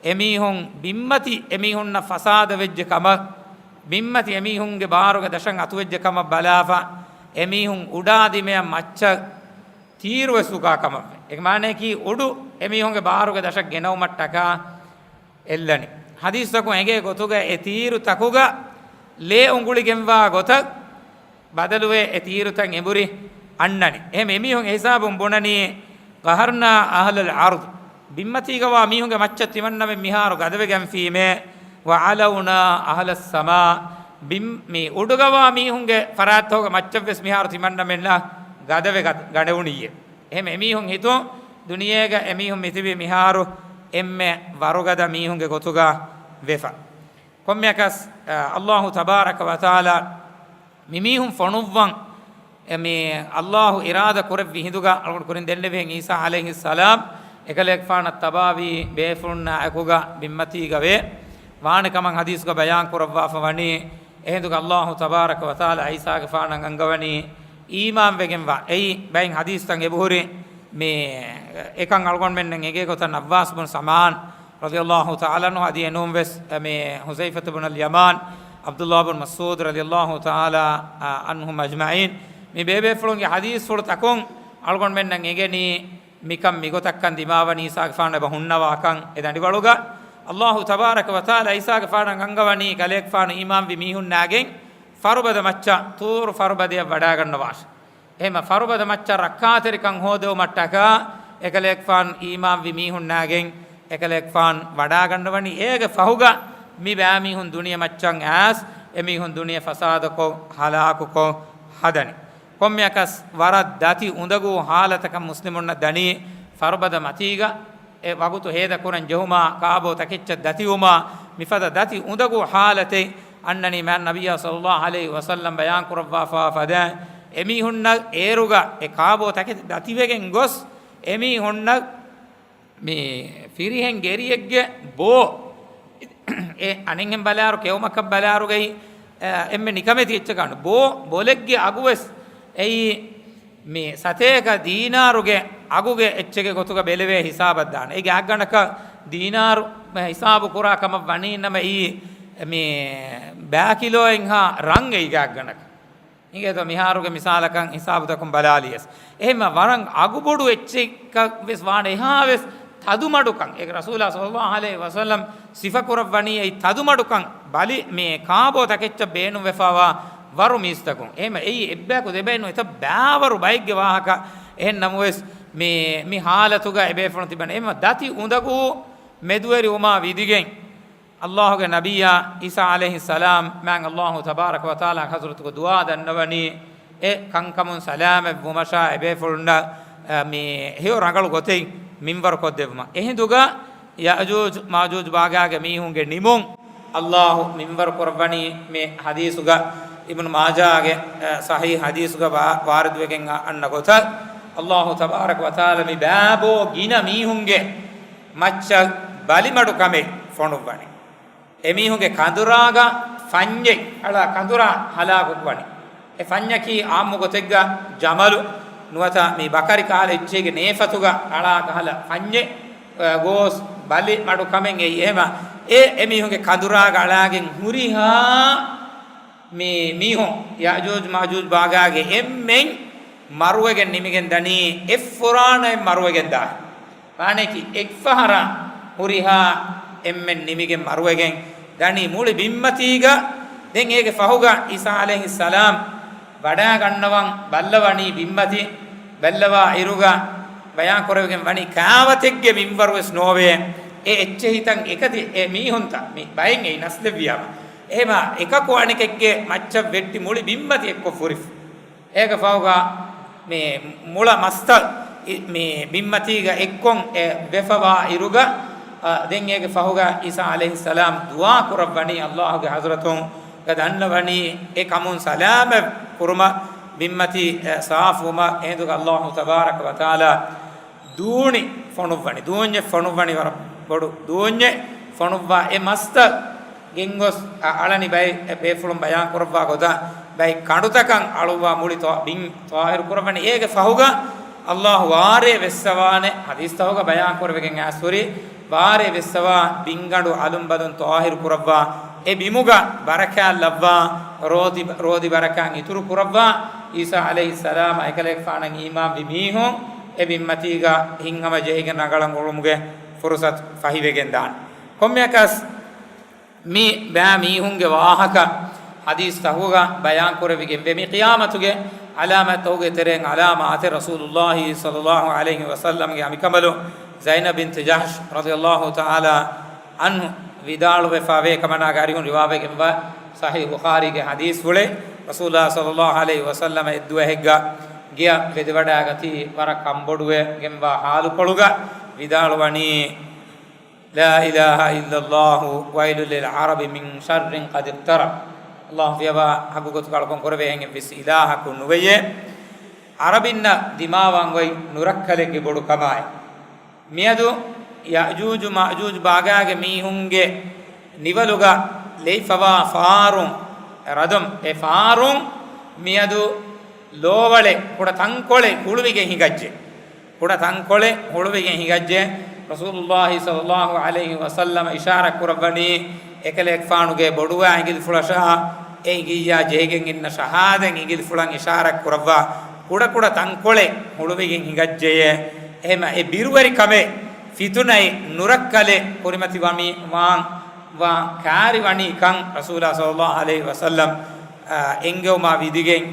އެމީހުން ބިންމަތި އެމީހުންނަށް ފަސާދަ ވެއްޖެ ކަމަށް، ބިންމަތި އެމީހުންގެ ބާރުގެ ދަށަށް އަތުވެއްޖެ ކަމަށް ބަލާފަ، އެމީހުން އުޑާދިމަޔަށް މައްޗަށް ތީރުވެސް އުކާ ކަމަށްވެ. އޭގެ މާނަޔަކީ އުޑު އެމީހުންގެ ބާރުގެ ދަށަށް ގެނައުމަށްޓަކާ އެއްލަނީ. ޙަދީޘްތަކުން އެނގޭ ގޮތުގަ އެ ތީރުތަކުގަ ލޭ އުނގުޅިގެންވާ ގޮތަށް ބަދަލުވެ އެ ތީރުތައް އެނބުރި އަންނަނީ. އެހެން އެމީހުން އެހިސާބުން ބުނަނީ، ޤަހަރްނާ އަހްލަލް އަރްޟް، ބިންމަތީގަވާ މީހުންގެ މައްޗަށް ތިމަންނަމެން މިހާރު ގަދަވެގެންފީމޭ، ވަޢަލަވްނާ އަހްލައްސަމާ، ބިން-، މި އުޑުގަވާ މީހުންގެ ފަރާތްތަކުގެ މައްޗަށްވެސް މިހާރު ތިމަންނަމެންނާ ގަދަވެ ގަ-، ގަނެވުނިއްޔޭ. އެހެން އެމީހުން ހިތުން ދުނިޔޭގަ އެމީހުން މިތިބީ މިހާރު އެންމެ ވަރުގަދަ މީހުންގެ ގޮތުގަ ވެފަ. ކޮންމެއަކަސް، އަ، ﷲ ތަބާރަކަ ވަތަޢާލާ މިމީހުން ފޮނުއްވަން، އެ މި ﷲ އިރާދަ ކުރެއްވި ހިނދުގަ، އަޅުގަނޑު ކުރިން ދެންނެވިހެން ޢީސާ ޢަލައިހިއްސަލާމް އެކަލޭގެފާނަށް ތަބާވީ ބޭފުޅުންނާ އެކުގަ ބިންމަތީގަ ވޭ. ވާނެ ކަމަށް ޙަދީޘްގަ ބަޔާން ކުރައްވާފަ ވަނީ. އެހިނދުގަ ﷲ ތަބާރަކަ ވަތަޢާލާ ޢީސާގެފާނަށް އަންގަވަނީ އީމާންވެގެންވާ. އެއީ ބައެއް ޙަދީޘްތައް އެބަހުރި މި އެކަން އަޅުގަނޑުމެންނަށް އެނގޭ ގޮތަށް ނައްވާސް ބުން ސަމްޢާން ރަޟިޔަﷲ ތަޢާލާ ޢަންހު އަދި އެނޫންވެސް މި ޙުޛައިފަތު ބުނަލް ޔަމާން، ޢަބްދުﷲ ބުން މަސްޢޫދު ރަޟިޔަﷲ ތަޢާލާ ޢަންހުމް އަޖްމަޢީން، މި ބޭބޭފުޅުންގެ ޙަދީޘްފުޅުތަކުން އަޅުގަނޑުމެންނަށް އެނގެނީ، މިކަން މިގޮތަށްކަން ދިމާވަނީ ޢީސާގެފާނު އެބަ ހުންނަވާކަން. އެ ދަނޑިވަޅުގަ ﷲ ތަބާރަކަ ވަތަޢާލާ ޢީސާގެފާނަށް އަންގަވަނީ ކަލޭގެފާނު އީމާންވި މީހުންނާގެން ފަރުބަދަ މައްޗަށް، ޠޫރު ފަރުބަދަޔަށް ވަޑާގަންނަވާށޭ. އެހެންމަ ފަރުބަދަ މައްޗަށް ރައްކާތެރިކަން ހޯދެވުމަށްޓަކާ އެކަލޭގެފާނު އީމާންވި މީހުންނާގެން އެކަލޭގެފާނު ވަޑާގަންނަވަނީ. އޭގެ ފަހުގަ މި ބައިމީހުން ދުނިޔެ މައްޗަށް އައިސް އެމީހުން ދުނިޔެ ފަސާދަކޮށް ހަލާކުކޮށް ހަދަނީ. ކޮންމެއަކަސް ވަރަށް ދަތި އުނދަގޫ ޙާލަތަކަށް މުސްލިމުންނަށް ދަނީ ފަރުބަދަ މަތީގަ އެ ވަގުތު ހޭދަ ކުރަން ޖެހުމާ، ކާބޯ ތަކެއްޗަށް ދަތިވުމާ، މިފަދަ ދަތި އުނދަގޫ ޙާލަތެއް އަންނަނީ މާތް ނަބިއްޔާ ޞައްލައްލާހު ޢަލައިހި ވަސައްލަމް ބަޔާން ކުރައްވާފާ ފަދައިން، އެމީހުންނަށް އޭރުގަ އެ ކާބޯ ތަކެތި ދަތިވެގެން ގޮސް، އެމީހުންނަށް މި ފިރިހެން ގެރިއެއްގެ ބޯ، އެ އަނެއްހެން ބަލާރު ކެއުމަކަށް ބަލާރުގައި، އެ، އެންމެ ނިކަމެތި އެއްޗަކާނު ބޯ ބޮލެއްގެ އަގުވެސް އެއީ މި ސަތޭކަ ދީނާރުގެ އަގުގެ އެއްޗެއްގެ ގޮތުގަ ބެލެވޭ ހިސާބަށް ދާނެ. އޭގެ އަގަނޑަކަށް ދީނާރު ހިސާބު ކުރާ ކަމަށް ވަނީ ނަމަ އެއީ މި ބައި ކިލޯއެއްހާ ރަން އެއީގެ އަގަނޑަކަށް. އިނގޭތޯ މިހާރުގެ މިސާލަކަށް ހިސާބުތަކުން ބަލާލިޔަސް. އެހެންމަ ވަރަށް އަގުބޮޑު އެއްޗެއްކަށް ވެސް ވާނެ އެހާވެސް ތަދުމަޑުކަން. އޭގެ ރަސޫލާ ޞައްލައްލާހު ޢަލައިހި ވަސައްލަމް ސިފަކުރައްވަނީ އެއީ ތަދުމަޑުކަން ބަލި މި ކާބޯ ތަކެއްޗަށް ބޭނުންވެފާވާ ވަރު މީސްތަކުން. އެހެންމަ އެއީ އެއްބަޔަކު ދެބައިންނު އެތައް ބައިވަރު ބައެއްގެ ވާހަކަ. އެހެން ނަމަވެސް މި، މި ޙާލަތުގަ އެބޭފުޅުން ތިބަން. އެހެންމަ ދަތި އުނދަގޫ މެދުވެރިވުމާ ވިދިގެން ﷲ ގެ ނަބިއްޔާ ޢީސާ ޢަލައިހިއްސަލާމް މާތް ﷲ ތަބާރަކަ ވަތަޢާލާ ޙަޟްރަތުގަ ދުޢާ ދަންނަވަނީ، އެ ކަންކަމުން ސަލާމަތް ވުމަށާ އެބޭފުޅުންނަށް، އަ، މި ހެޔޮ ރަނގަޅު ގޮތެއް މިންވަރު ކޮށްދެއްވުމަށް. އެހިނދުގަ ޔައުޖޫޖު މައުޖޫޖު ބާގާގެ މީހުންގެ ނިމުން ﷲ މިންވަރު ކުރައްވަނީ މި ޙަދީޘުގަ އިބްނު މާޖާގެ، އަ، ޞަޙީޙް ޙަދީޘުގަ ވާ-، ވާރިދުވެގެން އަ-، އަންނަ ގޮތަށް، ﷲ ތަބާރަކަ ވަތަޢާލާ މި ބައިބޯ ގިނަ މީހުންގެ މައްޗަށް ބަލިމަޑުކަމެއް ފޮނުއްވަނީ. އެމީހުންގެ ކަނދުރާގަ ފަންޏެއް އަޅާ ކަނދުރާ ހަލާކުކުވަނީ. އެ ފަންޏަކީ އާއްމު ގޮތެއްގަ ޖަމަލު ނުވަތަ މި ބަކަރި ކަހަލަ އެއްޗެއްގެ ނޭފަތުގަ އަޅާ ކަހަލަ ފަންޏެއް، އަ، ގޯސް ބަލިމަޑުކަމެއް އެއީ. އެހެމަ އެ އެމީހުންގެ ކަނދުރާގަ އަޅާގެން ހުރިހާ މި މީހުން ޔައުޖޫޖު މައުޖޫޖު ބާގާގެ އެންމެން މަރުވެގެން ނިމިގެން ދަނީ އެއްފުރާނައެއް މަރުވެގެން ދާނެ. މާނަޔަކީ އެއްފަހަރާ ހުރިހާ އެންމެން ނިމިގެން މަރުވެގެން ދަނީ މުޅި ބިންމަތީގަ. ދެން އޭގެ ފަހުގަ ޢީސާ ޢަލައިހިއްސަލާމް ވަޑައިގަންނަވަން ބައްލަވަނީ ބިންމަތި ބައްލަވާ އިރުގަ ބަޔާން ކުރެވިގެން ވަނީ ކާވަތެއްގެ މިންވަރުވެސް ނޯވޭ. އެ އެއްޗެހިތަން އެކަތި އެ މީހުންތައް މި ބައެއް އެއީ ނަސްލެއްވިޔާމަ. އެހެމާ އެކަކު އަނެކެއްގެ މައްޗަށް ވެއްޓި މުޅި ބިންމަތި އެއްކޮށް ފުރިފަ. އޭގެ ފަހުގަ މި މުޅަ މަސްތައް މި ބިންމަތީގަ އެއްކޮށް އެ ވެފަވާ އިރުގަ، އަ، ދެން އޭގެ ފަހުގަ ޢީސާ ޢަލައިހިއްސަލާމް ދުޢާ ކުރައްވަނީ ﷲ ގެ ޙަޟްރަތުން ގަ ދަންނަވަނީ އެ ކަމުން ސަލާމަތް ކުރުމަށް ބިންމަތީ، އެ، ސާފުވުމަށް. އެހިނދުގަ ﷲ ތަބާރަކަ ވަތަޢާލާ ދޫނި ފޮނުއްވަނީ، ދޫންޏެއް ފޮނުއްވަނީ ވަރަށް ބޮޑު ދޫންޏެއް ފޮނުއްވާ އެ މަސްތައް ގެންގޮސް، އަ، އަޅަނި ބައެއް ބޭފުޅުން ބަޔާން ކުރައްވާ ގޮތަށް ބައެއް ކަނޑުތަކަށް އަޅުއްވާ މުޅި ތޯ-، ބިން ޠާހިރު ކުރައްވަނީ. އޭގެ ފަހުގަ ﷲ ވާރޭ ވެއްސަވާނެ ޙަދީޘްތަކުގަ ބަޔާން ކުރެވިގެން އައިސް ހުރި ވާރޭ ވެއްސަވާ ބިންގަނޑު އަލުންބަލުން ޠާހިރު ކުރައްވާ، އެ ބިމުގަ ބަރަކާތް ލައްވާ، ރޯދި، ރޯދި ބަރަކާތް އިތުރު ކުރައްވާ، ޢީސާ ޢަލައިހިއްސަލާމް އެކަލޭގެފާނަށް އީމާންވި މީހުން އެ ބިންމަތީގަ ހިތްހަމަ ޖެހިގެން ރަނގަޅަށް އުޅުމުގެ ފުރުޞަތު ފަހިވެގެން ދާނެ. ކޮންމެއަކަސް މި ބައި މީހުންގެ ވާހަކަ ޙަދީޘްތަކުގަ ބަޔާންކުރެވިގެންވޭ. މި ޤިޔާމަތުގެ ޢަލާމާތްތަކުގެ ތެރެއިން ޢަލާމާތެއް ރަސޫލުﷲ ޞައްލައްލާހު ޢަލައިހި ވަސައްލަމްގެ އަނބިކަނބަލުން ޒައިނަބް ބިންތު ޖަޙްޝް ރަޟިޔައްލާހު ތަޢާލާ ޢަންހު ވިދާޅުވެފަވޭ ކަމަށް އަރިހުން ރިވާވެގެންވާ ޞަޙީޙު ބުޚާރީގެ ޙަދީޘްފުޅެއް. ރަސޫލާ ޞައްލައްލާހު ޢަލައިހި ވަސައްލަމަ އެއްދުވަހެއްގަ ގެޔަށް ވެދެވަޑައިގަތީ ވަރަށް ކަންބޮޑުވެގެންވާ ޙާލުކޮޅުގަ ވިދާޅުވަނީ، لا إله إلا الله، ويل للعرب من شر قد اقترب. ﷲ ފިޔަވާ ޙައްޤު ގޮތުގަ އަޅުކަން ކުރެވޭ އެހެން އެއްވެސް އިލާހަކު ނުވެޔޭ. ޢަރަބިންނަށް ދިމާވާން އޮތް ނުރައްކަލެއްގެ ބޮޑު ކަމާއި. މިއަދު ޔައުޖޫޖު މައުޖޫޖު ބާގާގެ މީހުންގެ ނިވަލުގަ ލެއިފަވާ ފާރުން، ރަދުމް، އެ ފާރުން މިއަދު ލޯވަޅެއް، ކުޑަ ތަންކޮޅެއް ހުޅުވިގެން ހިނގައްޖެ. ކުޑަ ތަންކޮޅެއް ހުޅުވިގެން ހިނގައްޖެ. ރަސޫލުﷲ ޞައްލައްލާހު ޢަލައިހި ވަސައްލަމަ އިޝާރާތް ކުރައްވަނީ އެކަލޭގެފާނުގެ ބޮޑުވާ އިނގިލިފުޅަށާ، އެ އިނގިއްޔާ ޖެހިގެން އިންނަ ޝަހާދަތް އިނގިލިފުޅަށް އިޝާރާތް ކުރައްވާ، ކުޑަކުޑަ ތަންކޮޅެއް ހުޅުވިގެން ހިނގައްޖެޔޭ. އެހެމަ އެ ބިރުވެރިކަމެއް، ފިތުނައެއް، ނުރައްކަލެއް ކުރިމަތިވަމީ ވާން ވާ ކާރިވަނީ ކަން ރަސޫލާ ޞައްލައްލާހު ޢަލައިހި ވަސައްލަމް، އާ، އެންގެވުމާ ވިދިގެން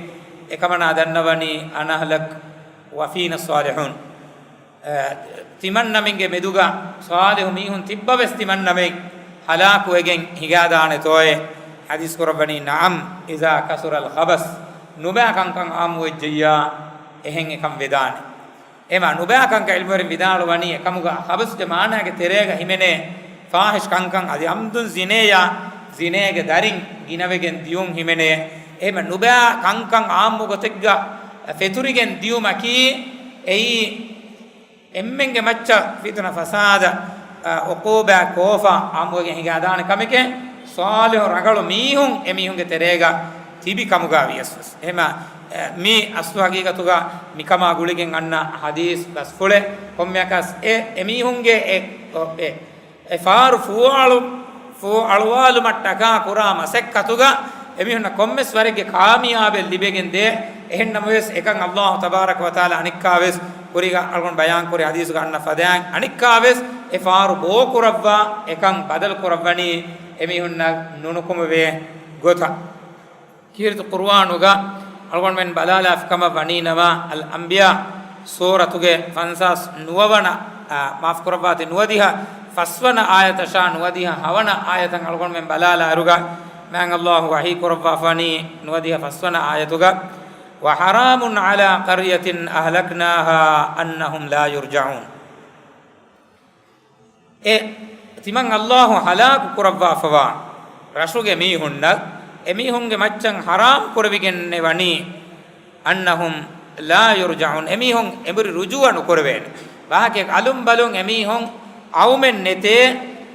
އެކަމަނާ ދަންނަވަނީ، أَنْ أَهْلَكَ وَفِينَا الصَّالِحُونَ. އަ، ތިމަންނަމެންގެ މެދުގަ ޞާލިޙު މީހުން ތިއްބަވެސް ތިމަންނަމެން ހަލާކުވެގެން ހިނގާދާނެތޯއޭ؟ ޙަދީޘް ކުރައްވަނީ، نَعَمْ إِذَا كَثُرَ الْخَبَثُ. ނުބައި ކަންކަން އާއްމުވެއްޖެއްޔާ އެހެން އެކަން ވެދާނެ. އެމާ ނުބައި ކަންކަން ޢިލްމުވެރިން ވިދާޅުވަނީ އެކަމުގަ ޚަބަސްގެ މާނާގެ ތެރޭގަ ހިމެނޭ ފާޙިޝް ކަންކަން އަދި ޢަމްދުން ޒިނޭއާ، ޒިނޭގެ ދަރިން ގިނަވެގެން ދިޔުން ހިމެނޭ. އެހެމަ ނުބައި ކަންކަން ޢާއްމު ގޮތެއްގަ ފެތުރިގެން ދިޔުމަކީ އެއީ އެންމެންގެ މައްޗަށް ފިތުނަ ފަސާދަ، އަ، ޢުޤޫބާ ކޯފާ ޢާއްމުވެގެން ހިނގާދާނެ ކަމެކޭ. ޞާލިޙު ރަނގަޅު މީހުން އެމީހުންގެ ތެރޭގަ ތިބި ކަމުގަ ވިޔަސް ވެސް. އެހެމަ، އެ، މީ އަސްލު ހަގީގަތުގަ މިކަމާ ގުޅިގެން އަންނަ ޙަދީޘް ބަސްފުޅެއް. ކޮންމެއަކަސް އެ، އެމީހުންގެ އެ، އޮ، އެ، އެ ފާރު ފޫއަޅު، ފޫއަޅުވާލުމަށްޓަކާ ކުރާ މަސައްކަތުގަ އެމީހުންނަށް ކޮންމެސް ވަރެއްގެ ކާމިޔާބެއް ލިބެގެން ދޭ. އެހެން ނަމަވެސް އެކަން ﷲ ތަބާރަކަ ވަތަޢާލާ އަނެއްކާވެސް ކުރީގަ އަޅުގަނޑު ބަޔާންކުރި ޙަދީޘުގަ އަންނަ ފަދައިން އަނެއްކާވެސް އެ ފާރު ބޯކުރައްވާ އެކަން ބަދަލު ކުރައްވަނީ އެމީހުންނަށް ނުނުކުމެވޭ ގޮތަށް. ކީރިތި ޤުރުއާނުގަ އަޅުގަނޑުމެން ބަލާލާފި ކަމަށް ވަނީނަމަ، އަލް އަންބިޔާ ސޫރަތުގެ ފަންސާސް ނުވަވަނަ، އާ، މާފު ކުރައްވާތި، ނުވަދިހަ ފަސްވަނަ އާޔަތަށާ ނުވަދިހަ ހަވަނަ އާޔަތަށް އަޅުގަނޑުމެން ބަލާލާއިރުގަ، މާތް ﷲ ވަޙީ ކުރައްވާފަނީ ނުވަދިހަ ފަސްވަނަ އާޔަތުގަ، وحرام على قرية أهلكناها أنهم لا يرجعون. އެ ތިމަން ﷲ ހަލާކު ކުރައްވާފަވާ ރަށުގެ މީހުންނަށް އެމީހުންގެ މައްޗަށް ޙަރާމް ކުރެވިގެންނެވަނީ، أنهم لا يرجعون، އެމީހުން އެނބުރި ރުޖޫޢަ ނުކުރެވޭނެ. ވާހަކައެއް އަލުން ބަލުން އެމީހުން އައުމެއް ނެތޭ.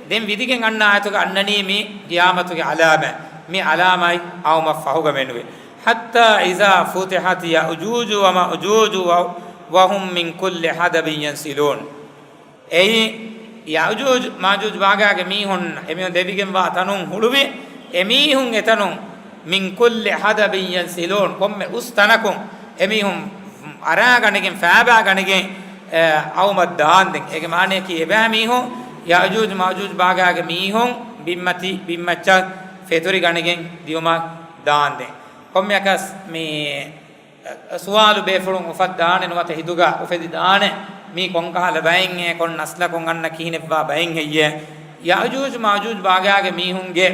ދެން ވިދިގެން އަންނަ އާޔަތުގަ އަންނަނީ މި ޤިޔާމަތުގެ ޢަލާމާތް. މި ޢަލާމާތް އައުމަށް ފަހުގަ މެނުވޭ. حتى إذا فتحت يأجوج ومأجوج و، وهم من كل حدب ينسلون. އެއީ، ޔައުޖޫޖު މާޖޫޖު ބާގާގެ މީހުން އެމީހުން ދެވިގެންވާ ތަނުން ހުޅުވި، އެމީހުން އެތަނުން، من كل حدب ينسلون، ކޮންމެ އުސް ތަނަކުން އެމީހުން އަރާގަނެގެން، ފާބާގަނެގެން، އެ، އައުމަށް ދާންދެން. އޭގެ މާނަޔަކީ، އެބައިމީހުން ޔައުޖޫޖު މާޖޫޖު ބާގާގެ މީހުން ބިންމަތި، ބިންމައްޗަށް ފެތުރިގަނެގެން ދިޔުމަށް ދާންދެން. ކޮންމެއަކަސް މި ސުވާލު ބޭފުޅުން އުފައްދާނެ ނުވަތަ ހިތުގަ އުފެދިދާނެ، މީ ކޮންކަހަލަ ބައެއް އޭ، ކޮން ނަސްލަކުން އަންނަ ކިހިނެއްވާ ބައެއް ހެއްޔޭ؟ ޔައުޖޫޖު މާޖޫޖު ބާގާގެ މީހުންގެ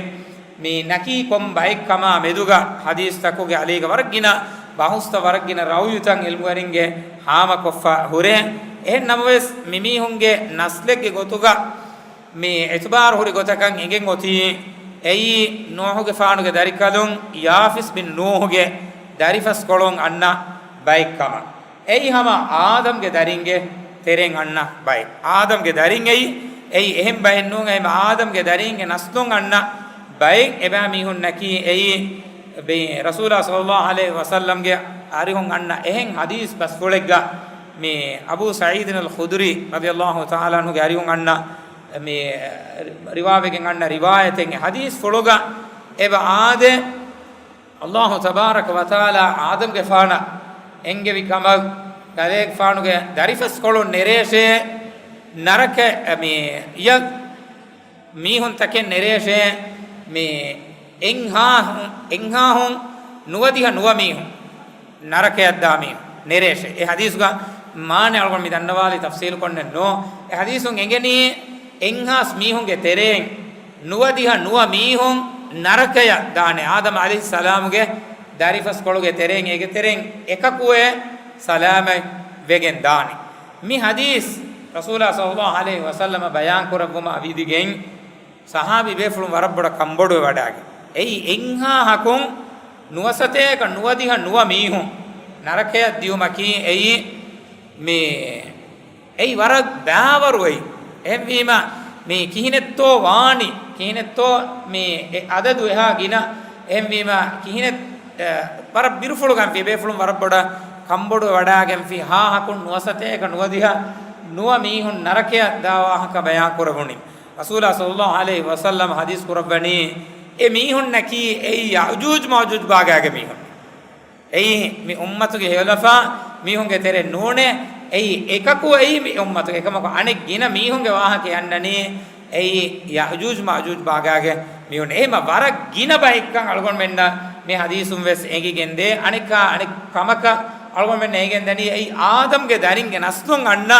މި ނަކީ ކޮން ބައެއްކަމާ މެދުގަ ޙަދީޘްތަކުގެ އަލީގަ ވަރަށް ގިނަ ބަހުސްތައް، ވަރަށް ގިނަ ރައުޔުތައް ޢިލްމުވެރިންގެ ހާމަކޮށްފަ ހުރޭ. އެހެން ނަމަވެސް، މި މީހުންގެ ނަސްލެއްގެ ގޮތުގަ މި އިތުބާރު ހުރި ގޮތަކަށް އެނގެން އޮތީ، އެއީ ނޫޙުގެފާނުގެ ދަރިކަލުން ޔާފިސް ބިން ނޫޙުގެ ދަރިފަސްކޮޅުން އަންނަ ބައެއް ކަމަށް. އެއީ ހަމަ އާދަމްގެ ދަރިންގެ ތެރެއިން އަންނަ ބައެއް. އާދަމްގެ ދަރިން އެއީ، އެއީ އެހެން ބައެއް ނޫން. އެހެން އާދަމްގެ ދަރިންގެ ނަސްލުން އަންނަ ބައެއް. އެބައިމީހުންނަކީ އެއީ ބި-، ރަސޫލާ ޞައްލައްލާހު ޢަލައިހި ވަސައްލަމްގެ އަރިހުން އަންނަ އެހެން ޙަދީޘް ބަސްފުޅެއްގަ، މި އަބޫ ސަޢީދިން އަލް ޚުދުރީ ރަޟިޔައްލާހު ތަޢާލާ ޢަންހުގެ އަރިހުން އަންނަ މި ރިވާވެގެން އަންނަ ރިވާޔަތެއް. އެ ޙަދީޘްފުޅުގަ އެބަ އާދޭ، ﷲ ތަބާރަކަ ވަތަޢާލާ އާދަމްގެފާނަށް އެންގެވި ކަމަށް، ދަރިފަސްކޮޅުން ނެރޭށޭ، ނަރަކަ، މި އިޔަ މީހުންތަކެއް ނެރޭށޭ، މި އެންހާހުން، އެންހާހުން ނުވަދިހަ ނުވަ މީހުން، ނަރަކަޔަށްދާ މީހުން ނެރޭށޭ. އެ ޙަދީޘްގަ މާނަ އަޅުގަނޑު މި ދަންނަވާލި ތަފްސީލު ކޮށްނެއް ނޯ. އެ ޙަދީޘުން އެނގެނީ، އެންހާސް މީހުންގެ ތެރެއިން ނުވަދިހަ ނުވަ މީހުން ނަރަކަޔަށް ދާނެ. އާދަމް ޢަލައިހިއްސަލާމުގެ ދަރިފަސްކޮޅުގެ ތެރެއިން، އޭގެ ތެރެއިން އެކަކުއެއް ސަލާމަތް ވެގެން ދާނެ. މި ޙަދީޘް ރަސޫލާ ޞައްލައްލާހު ޢަލައިހި ވަސައްލަމަ ބަޔާން ކުރައްވުމާ ވިދިގެން، ޞަޙާބީ ބޭފުޅުން ވަރަށް ބޮޑަށް ކަންބޮޑުވެވަޑައިގެން، އެއީ އެންހާހަކުން ނުވަސަތޭކަ ނުވަދިހަ ނުވަ މީހުން ނަރަކަޔަށް ދިޔުމަކީ އެއީ މި، އެއީ ވަރަށް ބާވަރު އެއީ. އެހެންވީމަ، މި ކިހިނެއްތޯ ވާނީ، ކިހިނެއްތޯ މި އެ އަދަދު އެހާ ގިނަ. އެހެންވީމަ، ކިހިނެއް، އެ، ވަރަށް ބިރުފުޅުގަންފި ބޭފުޅުން ވަރަށް ބޮޑަށް ކަންބޮޑުވެވަޑައިގެންފި، ހާހަކުން ނުވަސަތޭކަ ނުވަދިހަ ނުވަ މީހުން ނަރަކަޔަށް ދާ ވާހަކަ ބަޔާން ކުރެވުނީ. ރަސޫލާ ޞައްލައްލާހު ޢަލައިހި ވަސައްލަމަ ޙަދީޘް ކުރައްވަނީ، އެ މީހުންނަކީ އެއީ ޔައުޖޫޖު މައުޖޫޖު ބާގާގެ މީހުން. އެއީ މި އުއްމަތުގެ ހެޔޮލަފާ މީހުންގެ ތެރެއިން ނޫނޭ. އެއީ އެކަކު އެއީ މި އުއްމަތުގެ. އެކަމަކު އަނެއް ގިނަ މީހުންގެ ވާހަކަ އަންނަނީ، އެއީ ޔައުޖޫޖު މައުޖޫޖު ބާގާގެ މީހުން. އެހެމަ ވަރަށް ގިނަ ބައެއްކަން އަޅުގަނޑުމެންނަށް މި ޙަދީޘުން ވެސް އެނގިގެންދޭ. އަނެއްކާ އަނެއް ކަމަކަށް އަޅުގަނޑުމެންނަށް އެނގެންދަނީ، އެއީ އާދަމްގެ ދަރިންގެ ނަސްލުން އަންނަ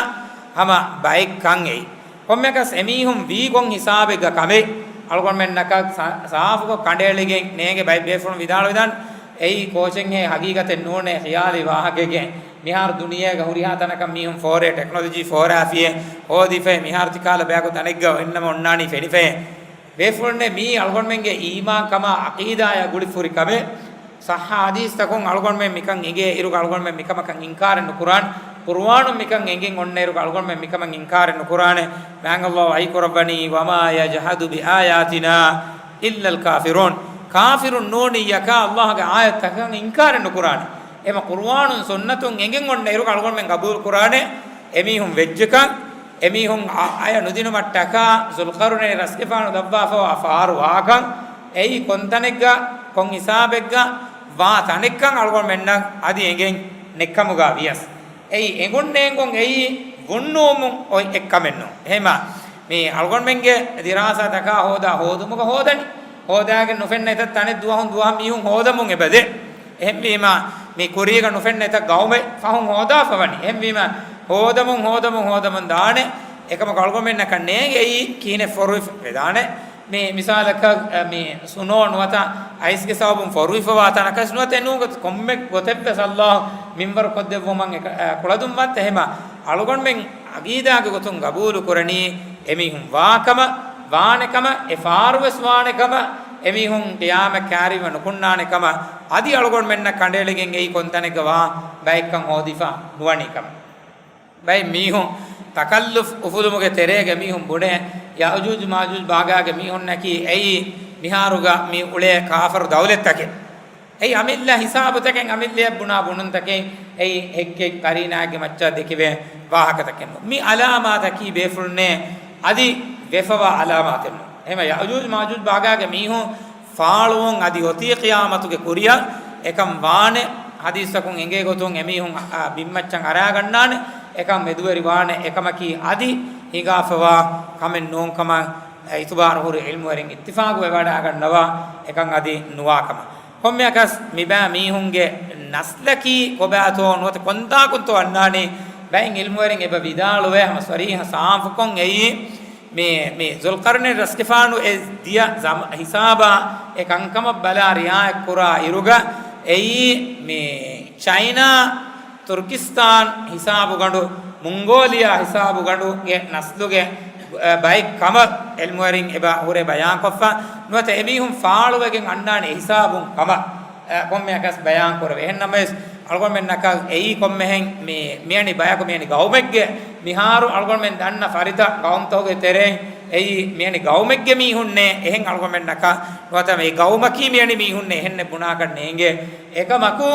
ހަމަ ބައެއްކަން އެއީ. ކޮންމެއަކަސް އެމީހުން ވީ ގޮން ހިސާބެއްގަ ކަމެއް އަޅުގަނޑުމެންނަކަށް ސާ-، ސާފުކޮށް ކަނޑައެޅިގެން ނޭނގެ ބައެއް ބޭފުޅުން ވިދާޅުވެދާނެ، އެއީ ކޯޗެއްހޭ ހަގީގަތެއް ނޫނޭ ޚިޔާލީ ވާހަކައެކޭ. މިހާރު ދުނިޔޭގަ ހުރިހާ ތަނަކަށް މީހުން ފޯރޭ، ޓެކްނޮލޮޖީ ފޯރާފިޔޭ ހޯދިފައޭ، މިހާރު ތިކާލަ ބަޔަކު ތަނެއްގަ އޮންނަމަ އޮންނާނީ ފެނިފައޭ. ބޭފުޅުންނޭ މީ އަޅުގަނޑުމެންގެ އީމާން ކަމާ އަޤީދާޔާ ގުޅިފުރި ކަމެއް. ޞައްޙަ ޙަދީޘްތަކުން އަޅުގަނޑުމެން މިކަން އެނގޭ އިރުގަ އަޅުގަނޑުމެން މިކަމަކަށް އިންކާރެއް ނުކުރާނެ. ޤުރުއާނުން މިކަން އެނގެން އޮންނަ އިރުގަ އަޅުގަނޑުމެން މިކަމަށް އިންކާރެއް ނުކުރާނެ. މާތް ﷲ ވަޙީ ކުރައްވަނީ، "وما يجحد بآياتنا إلا الكافرون." ކާފިރުން ނޫނިއްޔަކާ ﷲގެ އާޔަތްތަކަށް އިންކާރެއް ނުކުރާނެ. އެމަ ޤުރުއާނުން ސުންނަތުން އެނގެން އޮންނަ އިރުގަ އަޅުގަނޑުމެން ގަބޫލު ކުރާނެ. އެމީހުން ވެއްޖެކަން، އެމީހުން އަ-، އަޔަށް ނުދިނުމަށްޓަކާ ޒުލްޤަރުނައިން ރަސްގެފާނު ދައްވާފަވާ ފާރު ވާކަން، އެއީ ކޮންތަނެއްގަ، ކޮން ހިސާބެއްގަ ވާ ތަނެއްކަން އަޅުގަނޑުމެންނަށް އަދި އެނގެން ނެއްކަމުގަ ވިޔަސް، އެއީ އެނގުން ނޭނގުން އެއީ ވުންނޫމުން އޮތް އެއްކަމެއް ނޫން. އެހެމާ މި އަޅުގަނޑުމެންގެ ދިރާސާތަކާ ހޯދާ ހޯދުމުގަ ހޯދަނީ. ހޯދާގެން ނުފެންނަ އެތައް ތަނެއް ދުވަހުން ދުވަހަށް މީހުން ހޯދަމުން އެބަދޭ. އެހެންވީމާ، މި ކުރީގަ ނުފެންނަ އެތައް ގައުމެއް ފަހުން ހޯދާފަވަނީ. އެހެންވީމާ، ހޯދަމުން ހޯދަމުން ހޯދަމުން ދާނެ. އެކަމަކު އަޅުގަނޑުމެންނަކަށް ނޭނގެ އެއީ ކިހިނެއް ފޮރުވިފަ ވެދާނެ. މި މިސާލަކަށް، އަ، މި ސުނޯ ނުވަތަ އައިސްގެ ސަބަބުން ފޮރުވިފަވާ ތަނަކަސް ނުވަތަ ނޫން ގޮތަށް ކޮންމެ ގޮތެއްވެސް ﷲ މިންވަރު ކޮށްދެއްވުމަށް އެކަ-، އަ، ކުޅަދުންވަންތަ. އެހެމާ އަޅުގަނޑުމެން އަގީދާގެ ގޮތުން ގަބޫލު ކުރަނީ އެމީހުން ވާކަމަށް، ވާނެކަމަށް، އެ ފާރުވެސް ވާނެކަމަށް، އެމީހުން ޤިޔާމަތް ކައިރިވެ ނުކުންނާނެކަމަށް، އަދި އަޅުގަނޑުމެންނަށް ކަނޑައެޅިގެން އެއީ ކޮންތަނެއްގަ ވާ ބައެއްކަން ހޯދިފަ ނުވަނީކަމަށް. ބައެއް މީހުން ތަކައްލުފް އުފުލުމުގެ ތެރޭގަ މީހުން ބުނޭ، ޔައުޖޫޖު މާޖޫޖު ބާގާގެ މީހުންނަކީ އެއީ މިހާރުގަ މި އުޅޭ ކާފަރު ދައުލަތްތަކެއް. އެއީ އަމިއްލަ ހިސާބުތަކެއް، އަމިއްލައަށް ބުނާ ބުނުންތަކެއް، އެއީ ހެއްކެއް ޤަރީނާއެއްގެ މައްޗަށް ދެކެވޭ ވާހަކަތަކެއް ނޫން. މި އަލާމާތަކީ ބޭފުޅުންނޭ އަދި ވެފަވާ އަލާމާތެއް ނޫން. އެހެމަ ޔައުޖޫޖު މާޖޫޖު ބާގާގެ މީހުން ފާޅުވުން އަދި އޮތީ ޤިޔާމަތުގެ ކުރިއަށް. އެކަން ވާނެ، ޙަދީޘްތަކުން އެނގޭ ގޮތުން އެމީހުން، އަ، ބިންމައްޗަށް އަރާގަންނާނެ. އެކަން މެދުވެރި ވާނެ. އެކަމަކީ އަދި ހިނގާފަވާ ކަމެއް ނޫންކަމަށް އިތުބާރު ހުރި ޢިލްމުވެރިން އިއްތިފާޤު ވެވަޑައިގަންނަވާ އެކަން އަދި ނުވާކަމަށް. ކޮންމެއަކަސް މިބައި މީހުންގެ ނަސްލަކީ ކޮބާތޯ ނުވަތަ ކޮންތާކުންތޯ އަންނާނީ، ބައެއް ޢިލްމުވެރިން އެބަ ވިދާޅުވޭ ހަމަ ޞަރީޙަ ސާފުކޮށް އެއީ، މި، މި ޒުލްޤަރްނައިން ރަސްގެފާނު އެ ދިޔަ ޒަމ-، ހިސާބާ އެ ކަންކަމަށް ބަލާ ރިޢާޔަތް ކުރާ އިރުގަ އެއީ މި ޗައިނާ، ތުރްކިސްތާން ހިސާބުގަނޑު، މޮންގޯލިޔާ ހިސާބުގަނޑުގެ ނަސްލުގެ، އަ، ބައެއް ކަމަށް ޢިލްމުވެރިން އެބަ ހުރެ ބަޔާންކޮށްފަ ނުވަތަ އެމީހުން ފާޅުވެގެން އަންނާނެ އެ ހިސާބުން ކަމަށް، އަ، ކޮންމެއަކަސް ބަޔާން ކުރެވޭ. އެހެންނަމަވެސް، އަޅުގަނޑުމެންނަކަށް އެއީ ކޮންމެހެން މި، މިއަނި ބަޔަކު މިއަނި ގައުމެއްގެ މިހާރު އަޅުގަނޑުމެން ދަންނަ ފަރިތަ ގައުމުތަކުގެ ތެރެއިން އެއީ މިއަނި ގައުމެއްގެ މީހުންނޭ، އެހެން އަޅުގަނޑުމެންނަކަށް ނުވަތަ މި ގައުމަކީ މިއަނި މީހުންނޭ އެހެންނެއް ބުނާކަށް ނޭނގޭ. އެކަމަކު،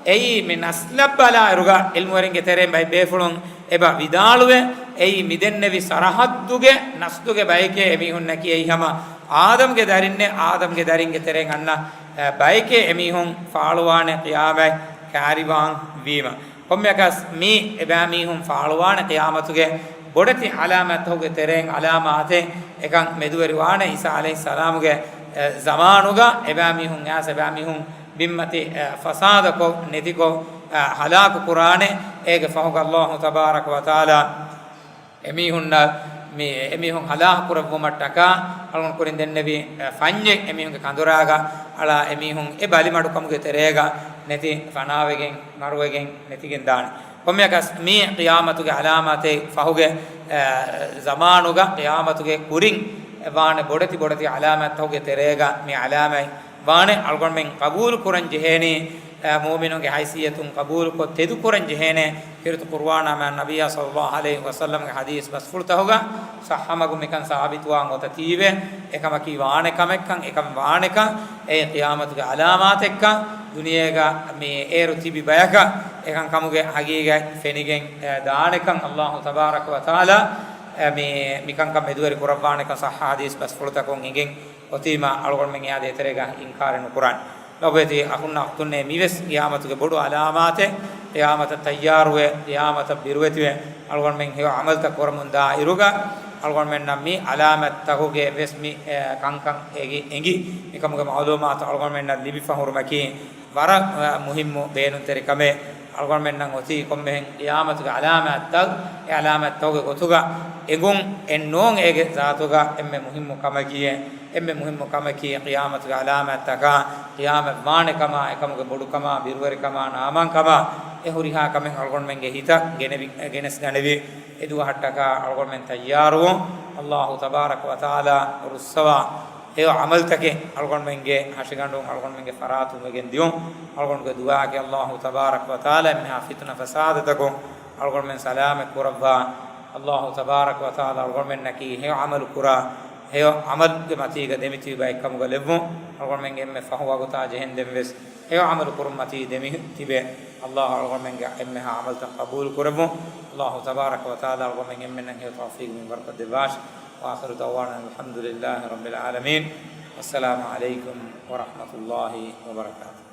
އެއީ މި ނަސްލަށް ބަލާއިރުގަ ޢިލްމުވެރިންގެ ތެރެއިން ބައެއް ބޭފުޅުން އެބަ ވިދާޅުވޭ، އެއީ މިދެންނެވި ސަރަޙައްދުގެ ނަސްލުގެ ބައެކޭ އެމީހުންނަކީ އެއީ ހަމަ އާދަމްގެ ދަރިންނޭ، އާދަމްގެ ދަރިންގެ ތެރެއިން އަންނަ، އެ، ބައެކޭ އެމީހުން ފާޅުވާނެ ޤިޔާމަތް ކައިރިވާން ވީމަ. ކޮންމެއަކަސް މި އެބައިމީހުން ފާޅުވާނެ ޤިޔާމަތުގެ ބޮޑެތި ޢަލާމާތްތަކުގެ ތެރެއިން ޢަލާމާތެއް އެކަން މެދުވެރިވާނެ ޢީސާ ޢަލައިހިއްސަލާމުގެ، އެ، ޒަމާނުގަ އެބައިމީހުން އައިސް އެބައިމީހުން ބިންމަތި، އެ، ފަސާދަކޮށް، ނެތިކޮށް، އެ، ހަލާކު ކުރާނެ. އޭގެ ފަހުގަ ﷲ ތަބާރަކަ ވަތަޢާލާ އެމީހުންނަށް މި، އެމީހުން ހަލާކު ކުރެއްވުމަށްޓަކާ އަޅުގަނޑު ކުރިން ދެންނެވި، އެ، ފަންޏެއް އެމީހުންގެ ކަނދުރާގަ އަޅާ އެމީހުން އެ ބަލިމަޑުކަމުގެ ތެރޭގަ ނެތި ފަނާވެގެން، މަރުވެގެން، ނެތިގެން ދާނެ. ކޮންމެއަކަސް މި ޤިޔާމަތުގެ ޢަލާމާތެއް ފަހުގެ، އެ، ޒަމާނުގަ ޤިޔާމަތުގެ ކުރިން ވާނެ ބޮޑެތި ބޮޑެތި ޢަލާމާތްތަކުގެ ތެރޭގަ މި ޢަލާމާތް ވާނެ. އަޅުގަނޑުމެން ޤަބޫލު ކުރަން ޖެހޭނީ، އެ، މުއުމިނުންގެ ހައިސިއްޔަތުން ޤަބޫލުކޮށް ތެދު ކުރަން ޖެހޭނެ. ކީރިތި ޤުރުއާނާ މާތް ނަބިއްޔާ ޞައްލައްލާހު ޢަލައިހި ވަސައްލަމްގެ ޙަދީޘް ބަސްފުޅުތަކުގަ ޞައްޙަ މަގުން މިކަން ސާބިތުވާން އޮތަތީވެ، އެކަމަކީ ވާނެ ކަމެއްކަން، އެކަން ވާނެކަން، އެ ޤިޔާމަތުގެ ޢަލާމާތެއްކަން، ދުނިޔޭގަ މި އޭރު ތިބި ބަޔަކަށް އެކަން ކަމުގެ ޙަޤީޤަތް ފެނިގެން، އެ، ދާނެކަން ﷲ ތަބާރަކަ ވަތަޢާލާ، އެ، މި، މިކަންކަން މެދުވެރި ކުރައްވާނެކަން ޞައްޙަ ޙަދީޘް ބަސްފުޅުތަކުން އެނގެން އޮތީމާ އަޅުގަނޑުމެން އެއާ ދޭތެރޭގަ އިންކާރެއް ނުކުރާނެ. ލޮބުވެތި އަޚުންނާ އުޚްތުންނޭ، މިވެސް ޤިޔާމަތުގެ ބޮޑު ޢަލާމާތެއް، ޤިޔާމަތަށް ތައްޔާރުވެ، ޤިޔާމަތަށް ބިރުވެތިވެ، އަޅުގަނޑުމެން ހެޔޮ ޢަމަލުތައް ކުރަމުން ދާ އިރުގަ، އަޅުގަނޑުމެންނަށް މި ޢަލާމާތްތަކުގެ ވެސް މި، އެ، ކަންކަން އެނގި، އެނގި، މިކަމުގެ މަޢުލޫމާތު އަޅުގަނޑުމެންނަށް ލިބިފަ ހުރުމަކީ ވަރަށް، އެ، މުހިއްމު ބޭނުންތެރި ކަމެއް. އަޅުގަނޑުމެންނަށް އޮތީ ކޮންމެހެން ޤިޔާމަތުގެ ޢަލާމާތްތައް، އެ ޢަލާމާތްތަކުގެ ގޮތުގަ އެނގުން އެއްނޫން އޭގެ ޒާތުގަ އެންމެ މުހިއްމު ކަމަކީ. އެންމެ މުހިއްމު ކަމަކީ، ޤިޔާމަތުގެ ޢަލާމާތްތަކާ، ޤިޔާމަތް ވާނެ ކަމާ، އެކަމުގެ ބޮޑުކަމާ، ބިރުވެރިކަމާ، ނާމާންކަމާ، އެ ހުރިހާ ކަމެއް އަޅުގަނޑުމެންގެ ހިތަށް ގެނެވި، ގެނެސްގަނެވި، އެ ދުވަހަށްޓަކާ އަޅުގަނޑުމެން ތައްޔާރުވުން. އަލްލާހު ތަބާރަކަ ވަތަޢާލާ ރުއްސަވާ ހެޔޮ ޢަމަލުތަކެއް އަޅުގަނޑުމެންގެ ހަށިގަނޑުން އަޅުގަނޑުމެންގެ ފަރާތުން ވެގެން ދިޔުން. އަޅުގަނޑުގެ ދުޢާއަކީ، އަލްލާހު ތަބާރަކަ ވަތަޢާލާ އެންމެހާ ފިތުނަ ފަސާދަތަކުން އަޅުގަނޑުމެން ސަލާމަތް ކުރައްވާ. އަލްލާހު ތަބާރަކަ ވަތަޢާލާ އަޅުގަނޑުމެންނަކީ ހެޔޮ ޢަމަލު ކުރާ، ހެޔޮ ޢަމަލުގެ މަތީގަ ދެމިތިބި ބައެއްކަމުގަ ލެއްވުން. އަޅުގަނޑުމެންގެ އެންމެ ފަހު ވަގުތާ ޖެހެންދެން ވެސް ހެޔޮ ޢަމަލު ކުރުން މަތީ ދެމި ތިބެ، އަލްލާހު އަޅުގަނޑުމެންގެ އެންމެހާ ޢަމަލުތައް ޤަބޫލު ކުރެއްވުން. އަލްލާހު ތަބާރަކަ ވަތަޢާލާ އަޅުގަނޑުމެން އެންމެންނަށް ހެޔޮ ތައުފީޤު މިންވަރުކޮށް ދެއްވާށި. وآخر دعوانا أن الحمد لله رب العالمين. والسلام عليكم ورحمة الله وبركاته.